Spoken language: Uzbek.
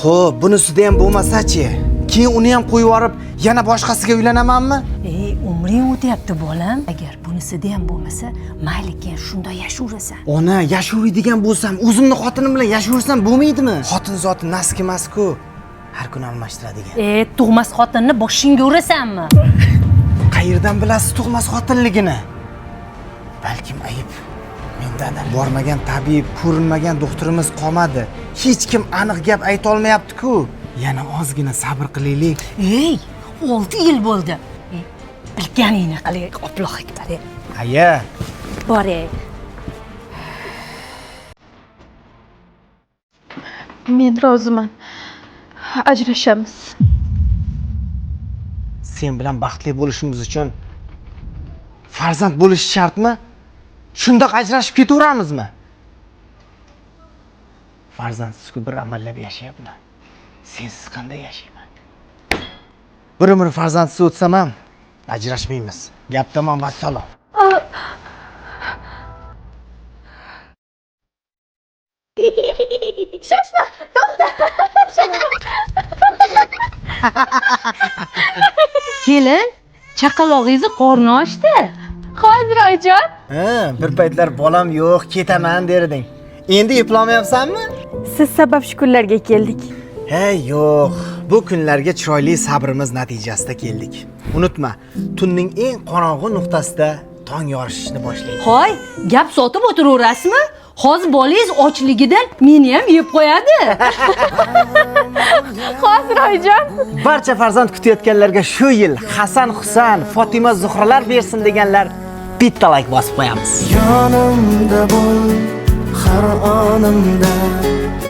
Xo'p, bunisida ham bo'lmasa-chi? Keyin uni ham qo'yib yuborib, yana boshqasiga uylanamanmi? Ey, umring o'tyapti bolam. Agar bunisida ham bo'lmasa, mayli, keyin shunday yashayverasan. Ona, yashayveradigan bo'lsam, o'zimni xotinim bilan yashayversam bo'lmaydimi? Xotin zoti naski emas-ku. Har kuni almashtiradigan. E, tug'mas xotinni boshingga urasanmi? Qayerdan bilasiz tug'mas xotinligini? Balkim ayib mendadir. Bormagan tabib, ko'rinmagan doktorimiz qolmadi. Hech kim aniq gap ayta olmayapti-ku. Yana ozgina sabr qilaylik. Ey, 6 yil bo'ldi. Ey, bilganingni qil, Alloh akbar. Aya, Bor ey. Men roziman. Ajrashamiz. Sen bilan baxtli bo'lishimiz uchun farzand bo'lishi shartmi? Shundoq ajrashib ketaveramizmi? Farzandsiz-ku bir amallab yashayapman. Sensiz qanday yashayman? Bir umr farzandsiz o'tsam ham ajrashmaymiz. Gap tamom, vassalom. Shoshma, to'xta. Kelin, chaqalog'ingizni qorni ochdi. Hozir, oyijon. Ha, bir paytlar bolam yo'q, ketaman derding. Endi eplolmayapsanmi? Siz sabab shu kunlarga keldik. Hey, yo'q. Bu kunlarga chiroyli sabrimiz natijasida keldik. Unutma, tunning eng qorong'u nuqtasida tong yorishishni boshlaydi. Hoy, gap sotib o'tiraverasizmi? Hozir bolangiz ochligidan meni ham yeb qo'yadi. Hozir, oyijon. Barcha farzand kutayotganlarga shu yil Hasan, Husan, Fotima, Zuhralar bersin deganlar bitta like bosib qo'yamiz. Yonimda bo'l har onimda.